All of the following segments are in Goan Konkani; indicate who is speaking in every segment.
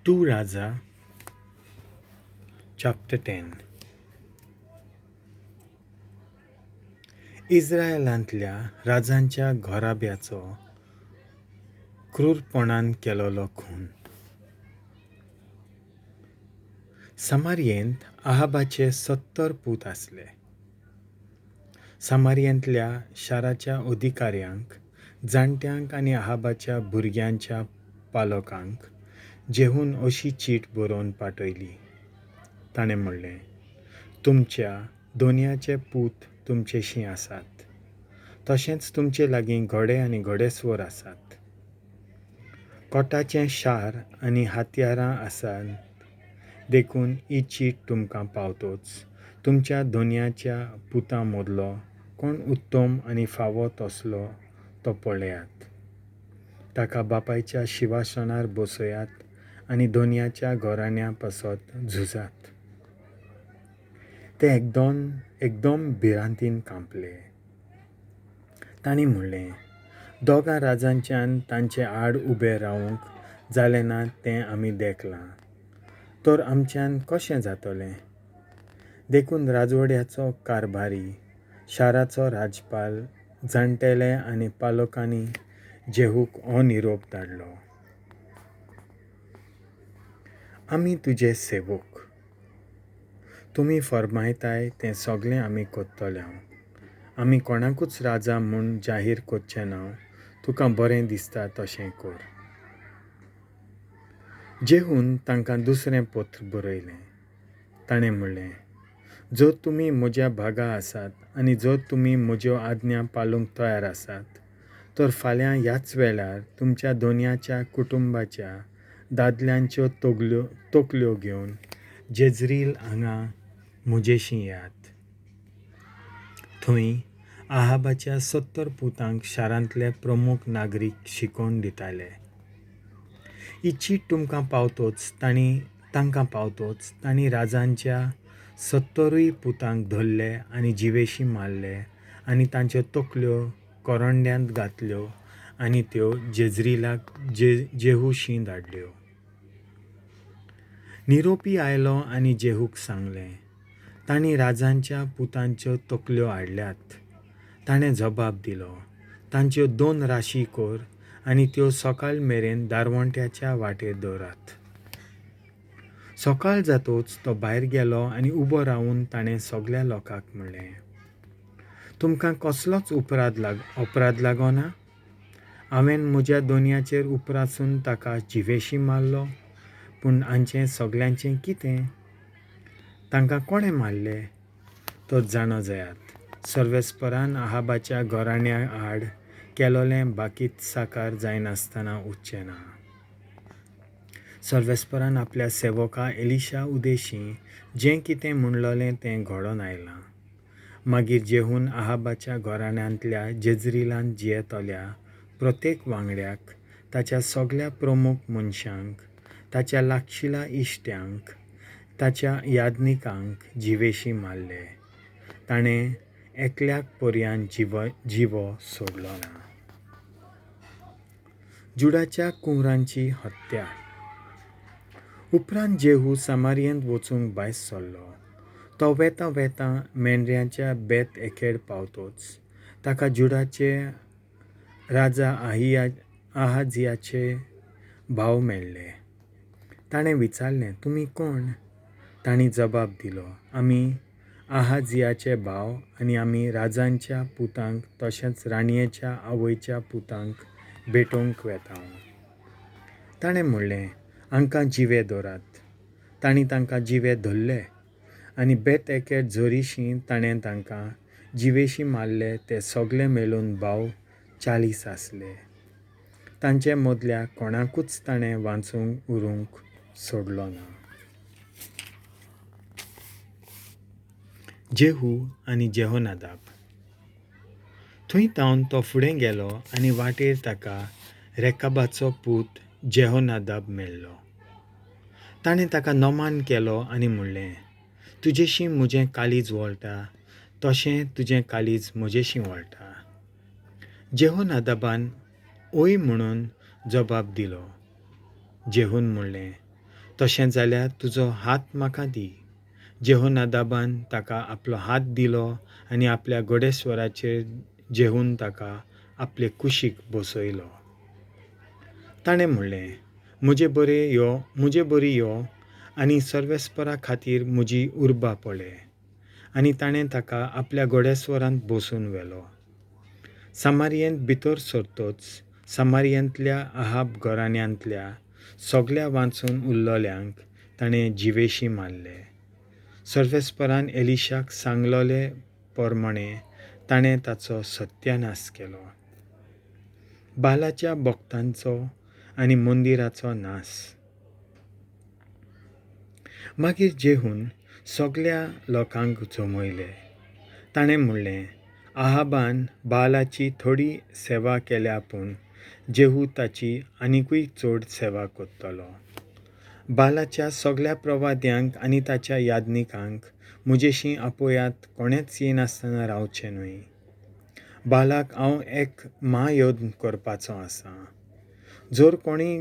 Speaker 1: 2 राजा चॅप्टर 10. इस्रायलांतल्या राजांच्या घराब्याचो क्रूरपणान केलोलो खून. सामारियेंत आहाबाचे 70 पूत आसले. सामारियेंतल्या शाराच्या अधिकाऱ्यांक, जाणट्यांक आनी आहाबाच्या भुरग्यांच्या पालकांक जेहून अशी चीट बरोवन पाठयली. ताणें म्हणलें, तुमच्या दोनयाचे पूत तुमचेशीं आसात, तशेंच तुमचे लागीं घोडे आनी घोडेस्वर आसात, कोटाचें शार आनी हत्यारां आसात, देखून ही चीट तुमकां पावतोच तुमच्या दोनयाच्या पुतां मदलो कोण उत्तम आनी फावो तसलो तो पळयात, ताका बापायच्या शिवासनार बसयात आनी दोनयाच्या घराण्या पासत झुजात. ते एकदम भिरांतीन कांपले. तांणी म्हणलें, दोगां राजांच्यान तांचे आड उबे रावंक जालें ना तें आमी देखलां, तर आमच्यान कशें जातलें? देखून राजवड्याचो कारभारी, शाराचो राजपाल, जाणटेले आनी पालकांनी जेहूक हो निरोप धाडलो, आमी तुजे सेवक, तुमी फर्मायताय तें सगळें आमी करतले. आमी कोणाकूच राजा म्हूण जाहीर करचें ना, तुका बरें दिसता तशें कर. जेहून तांकां दुसरें पत्र बरयलें. ताणें म्हणलें, जर तुमी म्हज्या भागा आसात आनी जर तुमी म्हज्यो आज्ञा पाळूंक तयार आसात, तर फाल्यां ह्याच वेळार तुमच्या दोनयाच्या कुटुंबाच्या दादल्यांच्यो तकल्यो घेवन जेजरील हांगा म्हजेशीं येयात. थंय आहाबाच्या 70 पुतांक शारांतले प्रमुख नागरीक शिकोवन दिताले. ही चीट तुमकां पावतोच तांकां पावतोच तांणी राजांच्या 70 पुतांक धरले आनी जिवेशी मारले आनी तांच्यो तकल्यो कोरंड्यांत घातल्यो आनी त्यो जेजरीलाक जेहूशी धाडल्यो. निरोपी आयलो आनी जेहूक सांगलें, तांणी राजांच्या पुतांच्यो तकल्यो हाडल्यात. ताणें जबाब दिलो, तांच्यो 2 राशी कर आनी त्यो सकाळ मेरेन दारवंट्याच्या वाटेर दवरात. सकाळ जातोच तो भायर गेलो आनी उबो रावून ताणें सगळ्या लोकांक म्हणलें, तुमकां कसलोच अपराध लागना? हांवें म्हज्या दोनयाचेर उपरासून ताका जिवेशी मारलो, पूण हांचें सगल्यांचें कितें? तांकां कोणें मारले? तर जाणा जायात, सर्वेस्परान आहाबाच्या घराण्या आड केलोलें बाकीत साकार जायनासतना उरचें ना. सर्वेस्परान आपल्या सेवका एलिशा उदेशी जें कितें म्हणलोलें तें घडोवन आयलां. मागीर जेहून आहाबाच्या घराण्यांतल्या जेजरीलांत जियेतल्या प्रत्येक वांगड्याक, ताच्या सगळ्या प्रमुख मनशांक, ताच्या लागशिल्या इश्ट्यांक, ताच्या याज्ञिकांक जिवेशी मारले. ताणें एकल्याक पर्यान जिवो सोडलो ना. जुडाच्या कुंवरांची हत्या. उपरांत जेहू सामारियेंत वचूंक भायर सरलो. तो वेता वेता मेंढऱ्यांच्या बेत एकेड पावतोच ताका जुडाचे राजा आहाजियाचे भाव मेळ्ळे. ताणें विचारलें, तुमी कोण? तांणी जबाब दिलो, आमी आहाजियाचे भाव आनी आमी राजांच्या पुतांक तशेंच राणयेच्या आवयच्या पुतांक भेटोवंक वेता. ताणें म्हणलें, हांकां जिवे दवरात. तांणी तांकां जिवे धरले आनी बेत एकेड झरीशी ताणें तांकां जिवेशी मारले. ते सगळे मेळून भाव 40 आसले. तांचे मदल्या कोणाकूच ताणें वाचूंक उरूंक सोडलो ना. जेहू आनी जेहोनादाब. थंय तावन तो फुडें गेलो आनी वाटेर ताका रेकाबाचो पूत जेहोनादाब मेळ्ळो. ताणें ताका नमान केलो आनी म्हणलें, तुजेशी म्हजें काळीज वळटा तशें तुजें काळीज म्हजेशी वळटा. जेहोनादाबान ओय म्हणून जबाब दिलो. जेहून म्हणलें, तशें जाल्यार तुजो हात म्हाका दी. जेहोनादाबान ताका आपलो हात दिलो आनी आपल्या घोडेस्वराचेर जेहून ताका आपले कुशीक बसयलो. ताणें म्हणलें, म्हजे बरे यो, म्हजे बरी यो आनी सर्वेस्परा खातीर म्हजी उर्बा पळय. आनी ताणें ताका आपल्या घोडेस्वरांत बसून व्हेलो. सामारियेंत भितर सरतच सामारियेंतल्या आहाब घराण्यांतल्या सगल्या वांचून उरलोल्यांक ताणें जिवेशीं मारले. सर्वेस्परान एलिशाक सांगलोले पोरमाणें ताणें ताचो सत्यानाश केलो. बालाच्या भक्तांचो आनी मंदिराचो नाश. मागीर जेहून सगल्या लोकांक जमयले. ताणें म्हणलें, आहाबान बालाची थोडी सेवा केल्या पूण जेहू ताची आनिकूय चड सेवा करतलो. बालाच्या सगल्या प्रवाद्यांक आनी ताच्या याज्ञिकांक म्हजेशीं आपोयात, कोणेंच येनासतना रावचें न्हय. बालाक हांव एक म्हायज्ञ करपाचो आसा. जर कोणूय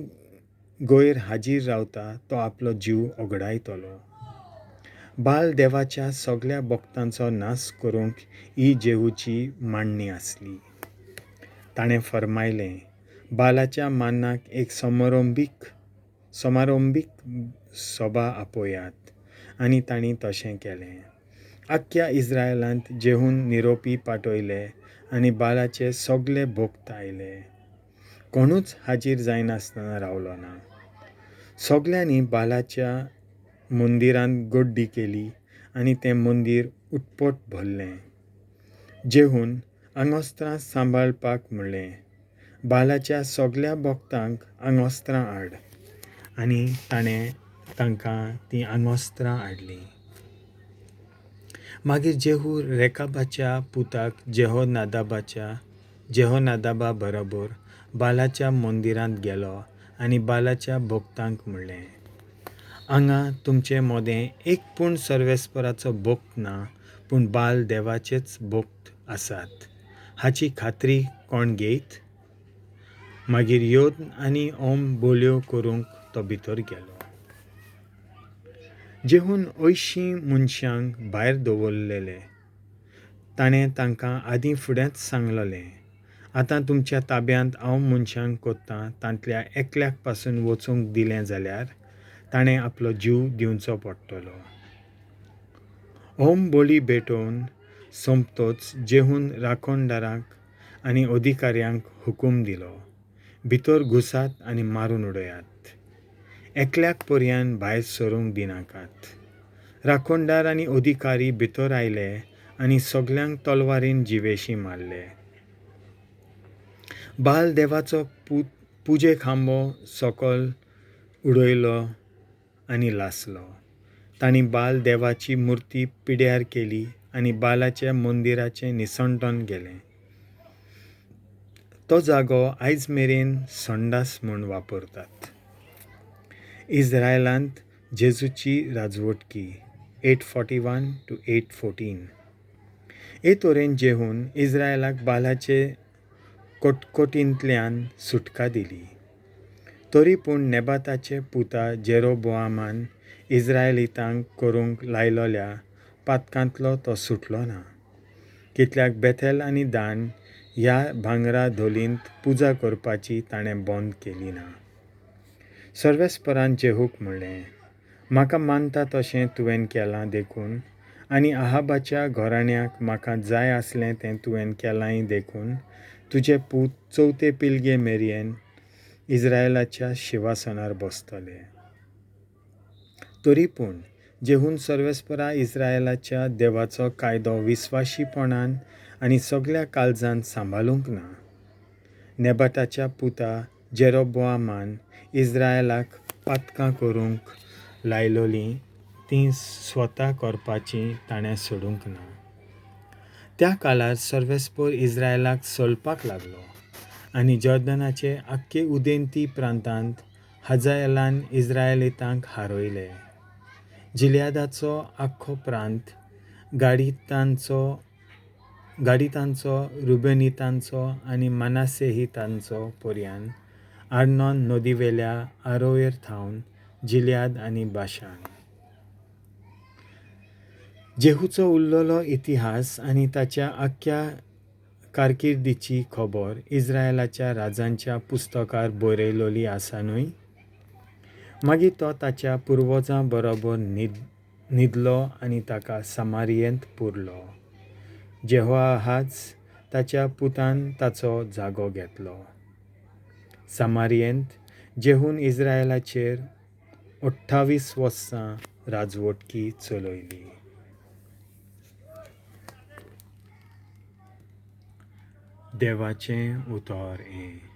Speaker 1: गैर हाजीर रावता तो आपलो जीव ओगडायतलो. बाल देवाच्या सगल्या भक्तांचो नाश करूंक ही जेहूची मांडणी आसली. ताणें फर्मायलें, बालाच्या मान्नाक एक समारंभीक सभा आपोयात. आनी तांणी तशें केलें. आख्ख्या इस्रायलांत जेहून निरोपी पाठयले आनी बालाचे सगले भक्त आयले. कोणूच हाजीर जायनासतना रावलो ना. सगल्यांनी बालाच्या मंदिरांत गड्डी केली आनी तें मंदीर उत्पट भरलें. जेहून आंगोस्त्रां सांबाळपाक म्हणलें, बालाच्या सगल्या भक्तांक आंगोस्त्रां हाड. आनी ताणें तांकां तीं आंगोस्त्रां हाडलीं. मागीर जेहू रेकाबाच्या पुताक जेहोनादाबा बरोबर बालाच्या मंदिरांत गेलो आनी बालाच्या भक्तांक म्हणलें, हांगा तुमचे मोदें एक पूण सर्वेस्पराचो भक्त ना, पूण बाल देवाचेच भक्त आसात हाची खात्री कोण घेयत? मागीर योद्न आनी ओम बोलयो करूंक तो भितर गेलो. जेहून अंयशीं मनशांक भायर दवरलेले. ताणें तांकां आदीं फुडेंच सांगलेलें, आतां तुमच्या ताब्यांत हांव मनशांक कोत्तां तांतल्या एकल्याक पासून वचूंक दिलें जाल्यार ताणें आपलो जीव दिवचो पडटलो. होम बळी भेटोवन सोंपतोच जेहून राखणदारांक आनी अधिकाऱ्यांक हुकूम दिलो, भितर घुसात आनी मारून उडयात. एकल्याक पर्यान भायर सरूंक दिनाकात. राखणदार आनी अधिकारी भितर आयले आनी सगल्यांक तलवारीन जिवेशीं मारले. बाल देवाचो पुजे खांबो सकल उडयलो आनी लासलो. तांणी बाल देवाची मुर्ती पिड्यार केली आनी बालाच्या मंदिराचें निसंटन गेलें. तो जागो आयज मेरेन संडास म्हूण वापरतात. इस्रायलांत जेजूची राजवटकी 841 to 814. हे तरेन जेहून इस्रायलाक बालाचे कोटकोटींतल्यान सुटका दिली. तरी पूण नेबाताचे पुता जेरोबोआमान इस्रायलितांक करूंक लायलोल्या पातकांतलो तो सुटलो ना. कित्याक बेथेल आनी दान ह्या भांगरा धोलींत पुजा करपाची ताणें बंद केली ना. सर्वेस्परान जेहूक म्हणलें, म्हाका मानता तशें तुवें केलां देखून आनी आहाबाच्या घराण्याक म्हाका जाय आसलें तें तुवें केलांय देखून तुजे पूत चवथे पिळगे मेरेन इस्रायलाच्या शिंवासनार बसतले. तरी पूण जेहून सर्वेस्परा इस्रायलाच्या देवाचो कायदो विस्वाशीपणान आनी सगल्या काळजान सांबाळूंक ना. नेबाटाच्या पुता जेरोबोआमान इस्रायलाक पातकां करूंक लायलोलीं तीं स्वता करपाचीं ताणें सोडूंक ना. त्या काळार सर्वेस्पर इस्रायलाक सोलपाक लागलो आनी जॉर्दनाचे आख्खे उदेंती प्रांतांत हजायलान इस्रायलितांक हारयले. जिलियादाचो आख्खो प्रांत, गाडितांचो, रुबेनितांचो आनी मानासेहितांचो पर्यान आर्नोन नदीवेल्या आरोयर थावन जिल्याद आनी बाशान. जेहूचो उरलेलो इतिहास आनी ताच्या आख्ख्या कारकिर्दीची खबर इस्रायलाच्या राजांच्या पुस्तकार बरयलोली आसा न्हय? मागीर तो ताच्या पुर्वजां बरोबर न्हिदलो आनी ताका समारियेंत पुरलो. जेहोआहाज ताच्या पुतान ताचो जागो घेतलो. समारियेंत जेहून इस्रायलाचेर 28 वर्सां राजवटकी चलयली. देवाचें उतर हें.